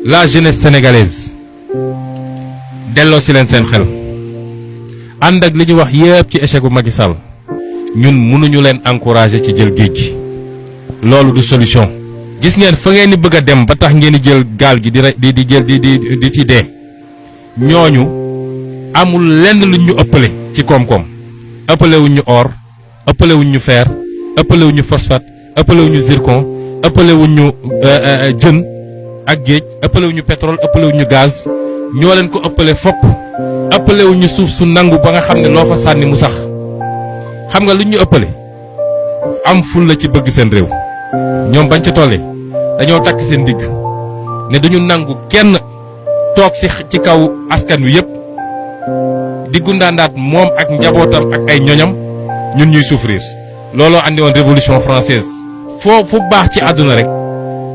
la jeunesse sénégalaise delloo si leen seen xel ànd ak li ñu wax yépp ci échec bu Macky Sall ñun mënuñu leen encourager ci jël géej gi loolu du solution. gis ngeen fa ngeen di bëgg a dem ba tax ngeen di jël gaal gi di jël di ci dee ñooñu amul lenn luñ ñu ëppale ci koom-koom ëppale wuñ ñu or ëppale wuñ ñu fer ëppale wuñ ñu phosphate ëppale wuñ ñu zircon ëppale wuñ ñu jën ak géej ëppale wuñ ñu pétrole ëppale wuñ ñu gaz ñoo leen ko ëppale fopp ëppale wuñ ñu suuf su nangu ba nga xam ne loo fa sànni mu sax xam nga luñ ñu ëppale am ful la ci bëgg seen réew ñoom bañ ca tollee dañoo takk seen digg ne duñu nangu kenn toog ci kaw askan wi yépp diggu ndaandaat moom ak njabootam ak ay ñoñam ñun ñuy souffrir looloo andi woon révolution française fu baax ci àdduna rek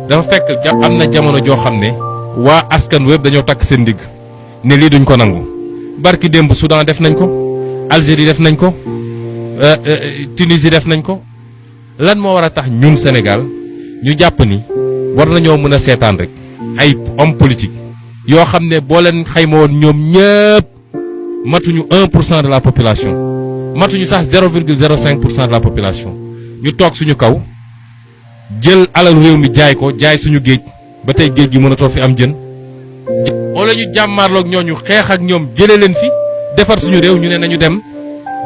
dafa fekk am na jamono joo xam ne waa askan wi yépp dañoo takk seen digg ne lii duñ ko nangu barki démb Soudan def nañ ko Algérie def nañ ko Tunisie def nañ ko lan moo war a tax ñun Sénégal ñu jàpp ni war nañoo mën a seetaan rek ay homme politique yoo xam ne boo leen xayma woon ñoom ñëpp matuñu 1% de la population matuñu sax 0,05% de la population ñu toog suñu kaw jël alalu réew mi jaay ko jaay suñu géej ba tey géej gi mënatoo fi am jën wala ñu jàmmaarloog ñooñu xeex ak ñoom jëlee leen fi defar suñu réew ñu ne nañu dem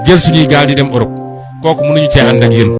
jël suñuy gaal di dem Europe kooku mënuñu cee ànd ak yéen.